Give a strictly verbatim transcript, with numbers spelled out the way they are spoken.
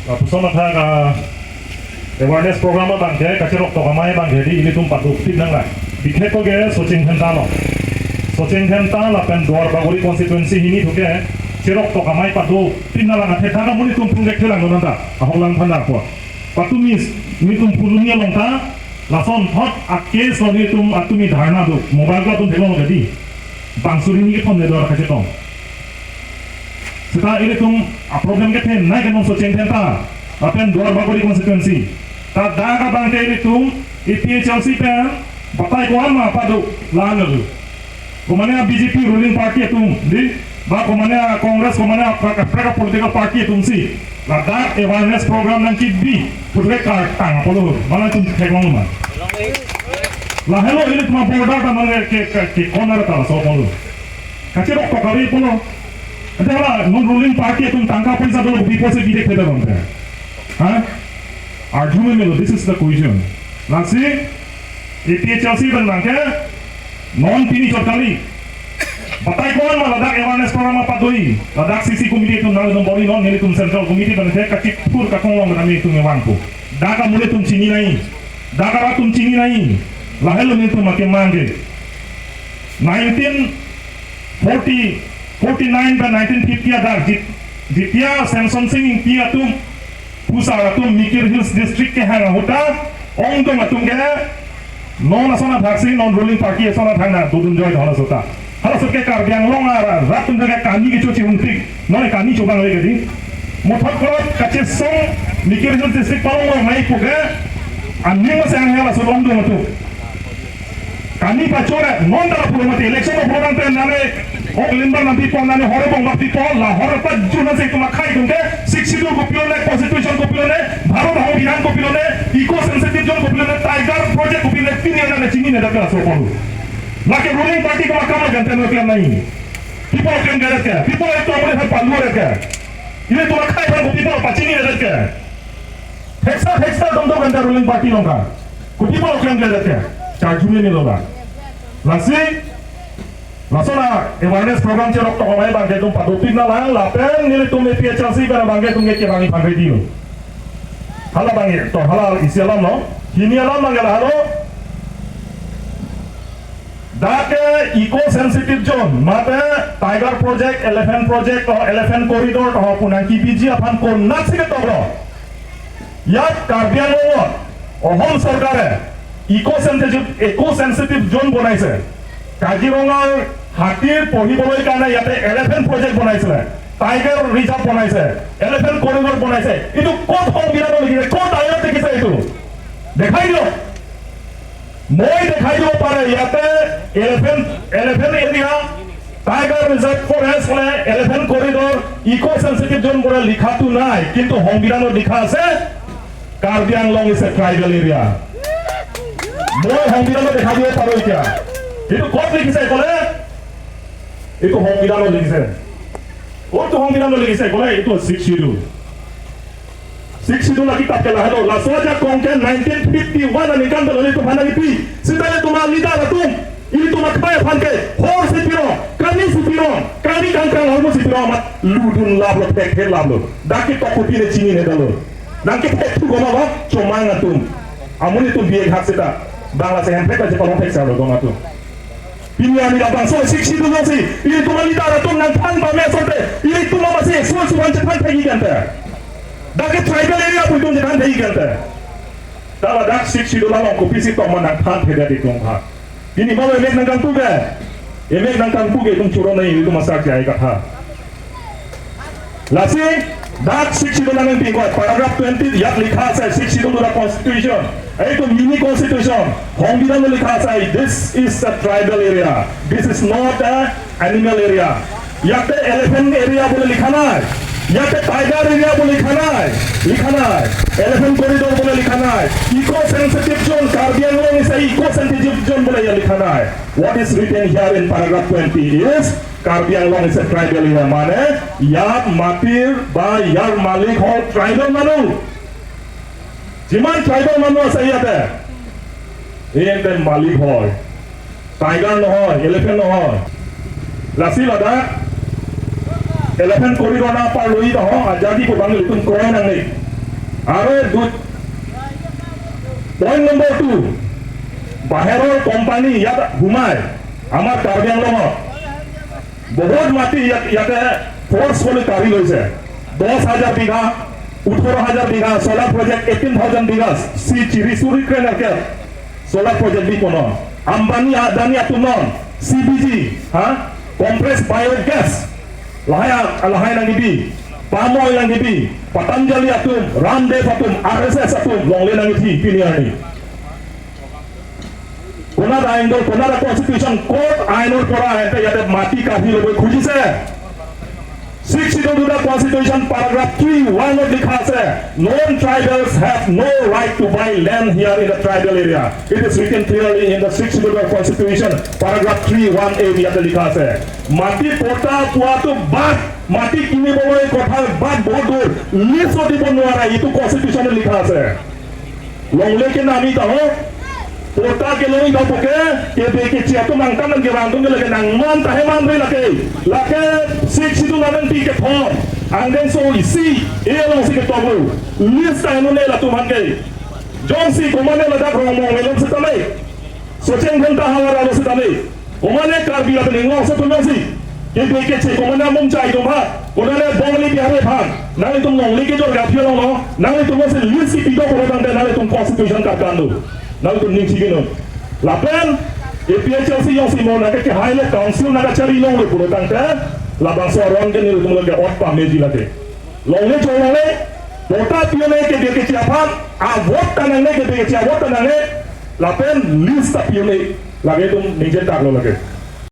Lapuson athak, ah, awareness program abangke, kacheroktok amei abangke di ilitum padopik nanglang. Bikhek ko ke Socheng Dhenta lo. Socheng Dhenta lapen Duar Bagori constituency hini thuke cheroktok amei padopik nanglang, athe thang amonit atum phungrek thelang lo nanta. Ahok lang than dak po. Patumi, nelitum phuluni along ta, lason thot a-case lo nelitum atumi dharna do. Mobile ko atum theklong lo ke di. Bang suri ni kethom le Duar kachetong. Seta ilitum a-problem kethenei ke non Socheng Dhenta lapen Duar Bagori constituency. Ta dak abangke ilitum A P H L C pen batai ko-an ma pado, la-an lo. Komane a-B J P ruling party atum di, ba komane a-Congress, komane a-pra-, pra-, political party atum si ladak awareness program nangkebi putri kartang apotlo, ma nangtum theklong ma. Lahelo ilitum a-border ta mane ke, ke, ke corner ta laso apotlo. Kacheroktok kave apotlo. Ante hala non ruling party atum tangka paisa dolo, kopi apotsi bidek theda bang ke? Ha? Arju me melo, this is the question. Lasi, A P H L C pen bangke, non pini chot kali. Batai ko-an ma ladak awareness program apa doi. Ladak C C committee atum nangtum bori non, nelitum central committee pen ke kachithur kakonglong kami atum ewang ko. Dak amonit atum chininei. Dak arat atum chininei. Lahelo nelitum make mangke. Nineteen forty, forty-nine ba nineteen fifty adak jit-, jitia Semson Sing Ingti atum, pusar atum Mikir Hills District kehang ahut ta, ongdung atum ke, non ason athaksi, non ruling party ason athak na dodun joi dhon asota. Hala sut ke Karbi Anglong arat atum ke kani kecho chihungtik, non kani chobang le ke di. Mothot kolot kachesong Mikir Hills District palong lo mai pu ke, aning masang hala sut ongdung atum. Kani pachora, non ta pulo mati, election aphrang pen nane, ok limbar nangpipo, nane hor bongbak pipo, la hor pajuna se itum akhei atum ke, Sixth Schedule kopilo ne, Constitution kopilo ne, Bharat Sangbidhan kopilo ne, Eco Sensitive Zone kopilo ne, Tiger Project kopilo ne, pini nane chinine dak laso apotlo. Lake ruling party ko akam le gante no klam nahi. People klam gadat ke, people itu amri hai palu rat ke. Ilitum akhei aphan ko people pachinine rat ke. Theksa, theksa dong dong gante ruling party along ka. Kopi apotlo klam gadat ke? Charju me melo la. Lasi, lason a-awareness program cheroktok amei abangke itum padopik nanglang, lapen nelitum A P H L C pen abangke itum ke kevang iphan ready lo. Hala abangke, to hala isi alam lo. Hini alam abangke lahelo. Dak ke eco sensitive zone, mate Tiger Project, Elephant Project, to Elephant Corridor, to pu nangkebiji aphan konatsi ketok lo. Yat Karbi Anglong, Ahom sorkare eco sensitive, eco sensitive zone বনাইছে। কাজিৰঙাৰ হাতীৰ পঢ়িবলৈ কাৰণে ইয়াতে elephant project বনাইছিলে, tiger reserve বনাইছে, elephant corridor বনাইছে। এইটো ক'ত সংবিধানত লিখিছে? ক'ত আইনত লিখিছে এইটো? দেখাই দিয়ক। মই দেখাই দিব পাৰে ইয়াতে elephant, elephant area, tiger reserve forest বোলে, elephant corridor, eco' sensitive zone বোলে লিখাটো নাই, কিন্তু সংবিধানত লিখা আছে Karbi Anglong is a tribal area. মই সংবিধানত দেখাই দিব পাৰো এতিয়া। এইটো ক'ত লিখিছে ক'লে? এইটো সংবিধানত লিখিছে। ক'তটো সংবিধানত লিখিছে ক'লে? এইটো six schedule. Sixth Schedule akitab ke lahelo, laso ajak kong ke nineteen fifty-one aningkan ta lo ilitum aphan nangkipi. Seta ilitum aleader atum, ilitum akhei aphan ke hor si pirong, kani si pirong, kani kangkang ahormu si pirong amat ludun laplo, thekthe laplo. Dak ketok kopi ne chinine damlo. Nangkethek thu goma ba, chomang atum. Amonit atum B A hak seta, Bangla si hemphek ta chepalong thek sa lo goma atum. Pini arni labangso Sixth Schedule si, ilitum aleader atum nangthan pame asonte, ilitum amatsi, sul suban chethan thekji kante. Dak ke tribal area pu itum chethan thekji kante. Ta ladak Sixth Schedule along kopisi tong ma nangthan thekdet itum ha. Pini ma emek nangkangpu ke, emek nangkangpu ke itum choro nai ilitum asar ke ai katha. Lasi, dak Sixth Schedule nangpi ko, paragraph twenty, ইয়াত লিখা আছে, Sixth Schedule to the Constitution. এইটো mini constitution, সংবিধানত লিখা আছে, this is a tribal area, this is not a animal area. ইয়াতে elephant area বুলি লিখা নাই, ইয়াতে টাইগাৰ এৰিয়া বুলি লিখা নাই, লিখা নাই, এলিফেণ্ট কৰিডৰ বুলি লিখা নাই, ইক' sensitive zone, Karbi Anglong is এ ইক' চেন্সিটিভ জ'ন বুলি ইয়াত লিখা নাই। What is written here in paragraph twenty is Karbi Anglong is a tribal area, মানে ইয়াত মাটিৰ বা ইয়াৰ মালিক হ'ল ট্ৰাইবেল মানুহ। যিমান ট্ৰাইবেল মানুহ আছে ইয়াতে, এই ইয়াতে মালিক হয়, টাইগাৰ নহয়, এলিফেণ্ট নহয়। Lasi ladak elephant corridor nangparlo-i ta ho, ajadi ko bang ilitum kroi nangne. আৰু দুই, পইণ্ট নম্বৰ টু, বাহিৰৰ কোম্পানী ইয়াত সোমাই আমাৰ কাৰ্বি আংলঙত বহুত মাটি ইয়াত, ইয়াতে ফৰ্চফুলি কাঢ়ি লৈছে। দহ হাজাৰ বিঘা, ওঠৰ হাজাৰ বিঘা, চ'লাৰ প্ৰজেক্ট এইটিন থাউজেণ্ড বিঘা, চি চিৰি চুৰি ক্ৰেনাৰ কে solar project di kono, Ambani Adani atum non, C B G, ha, compressed biogas, lahai, lahai nangkebi, palm oil nangkebi, Patanjali atum, Ramdev atum, R S S atum, longle nangkethi pini arni. Konat ain do, konat constitution, ক'ত আইনৰ পৰা আইনতে ইয়াতে মাটি কাঢ়ি ল'ব খুজিছে? Sixth Schedule to the Constitution, paragraph three one ত লিখা আছে, non-tribals have no right to buy land here in the tribal area. It is written clearly in the Sixth Schedule to the Constitution, paragraph three one A, ইয়াতে লিখা আছে। মাটি পট্টা পোৱাটো বাদ, মাটি কিনিবলৈ কথা বাদ, বহুত দূৰ, লিজো দিব নোৱাৰে, এইটো কনষ্টিটিউশ্যনত লিখা আছে। Longle ke nami taho, pota kelong ida poke, ke be ke chia atum angtan nang gerang atum ke lake nangman tahe manre lake. Lake Sixth Schedule nangpi kethom, angdeng so isi, e alongsi ketoklo. Liz ta anu ne latum aphan ke. Jongsi komatne ladak Rongmong along setame, Socheng Dhenta havar along setame, komatne Karbi lapen Anglong aso atum si, ke be ke che komatne Mumchai atum aphan, komatne Bongali Bihari aphan, nanglitum longle kejor gaphi along lo, nanglitum si liz kipi do pulo tangte nanglitum constitution karkan do. Nanglitum ning chigino. Lapen A P H L C jongsi mo nangke kehai le council nangkachari longlo pulo tangte, labangso aron ke nelitum ke ot pameji lake. Longle chongle, pota pi-un-e ke be ke chia aphan, avote ta nangne, ke be ke chia avote ta nangne, lapen liz ta pi-un-e, lake itum ningje taklo lake.